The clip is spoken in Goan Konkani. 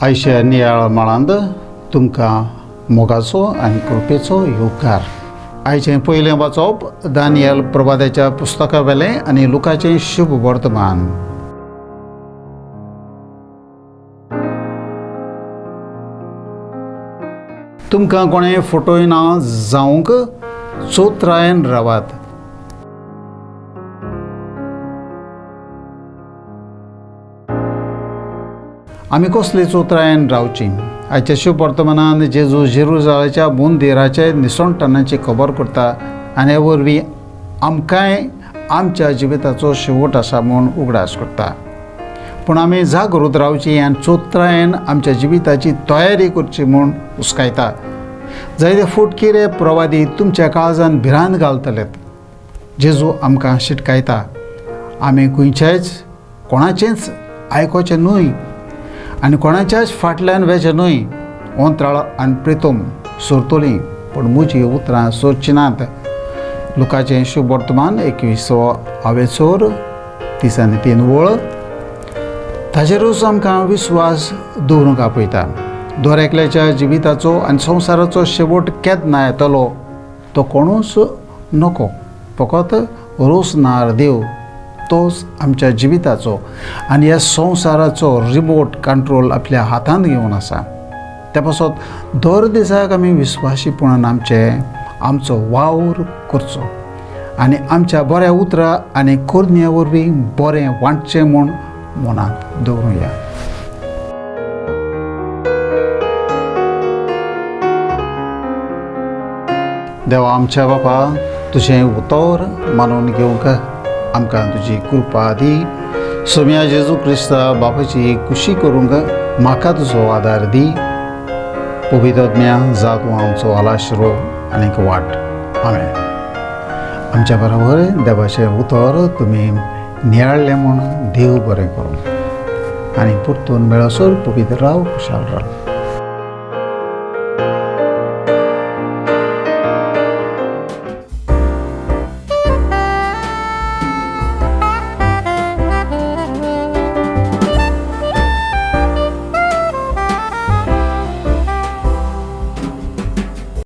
आयच्या नियाळ माळांत तुमकां मोगाचो आनी कृपेचो येवकार. आयचें पयलें वाचप दानियल प्रवादाच्या पुस्तका वेलें आनी लुकाचें शुभ वर्तमान. तुमकां कोणें फटयना जावंक चोत्रायन रावात. आमी कसले चोत्रायन रावची? आयच्या शुभ वर्तमानान जेजू जेरुजालाच्या मंदिराचे निसणटनाची खबर करता आनी हे वरवीं आमकांय आमच्या जिविताचो शेवट आसा म्हूण उगडास करता. पूण आमी जागृत रावची आनी चोत्रायन आमच्या जिविताची तयारी करची म्हूण हुस्कायता. जायते फुटकिरे प्रवादी तुमच्या काळजान भिरांत घालतले. जेजू आमकां शिटकायता, आमी खंयच्याच कोणाचेंच आयकोचें न्हय आनी कोणाच्याच फाटल्यान वेचें न्हय. ओंत्राळ आनी प्रितम सोरतलीं पूण म्हजी उतरां सोदचीं नात. लुकाचें शुभ वर्तमान 21 आवेचोर 33 वळ. ताचेरूच आमकां विस्वास दवरूंक आपयता. दर एकल्याच्या जिविताचो आनी संवसाराचो शेवट केन्ना येतलो तो कोणूच नको. फकत रोसनार देव तोच आमच्या जिविताचो आनी ह्या संवसाराचो रिमोट कंट्रोल आपल्या हातांत घेवन आसा. त्या पासत दर दिसाक आमी विस्वाशीपणान आमचो वावर करचो आनी आमच्या बऱ्या उतरां आनी करण्या वरवीं बरें वांटचें म्हूण मनांत दवरुया. देवा आमच्या बापा, तुजें उतर मानून घेवंक आमकां तुजी कृपा दी. सोम्या जेजू क्रिस्ता बापाची खुशी करूंक म्हाका तुजो आदार दी. पवित्रज्ञा जा तूं आमचो आलाशिरो आनीक वाट. आमेन. आमच्या बरोबर देवाचें उतर तुमी नियाळ्ळें म्हूण देव बरें करूं आनी परतून मेळसर पवित्र राव, खुशाल राव.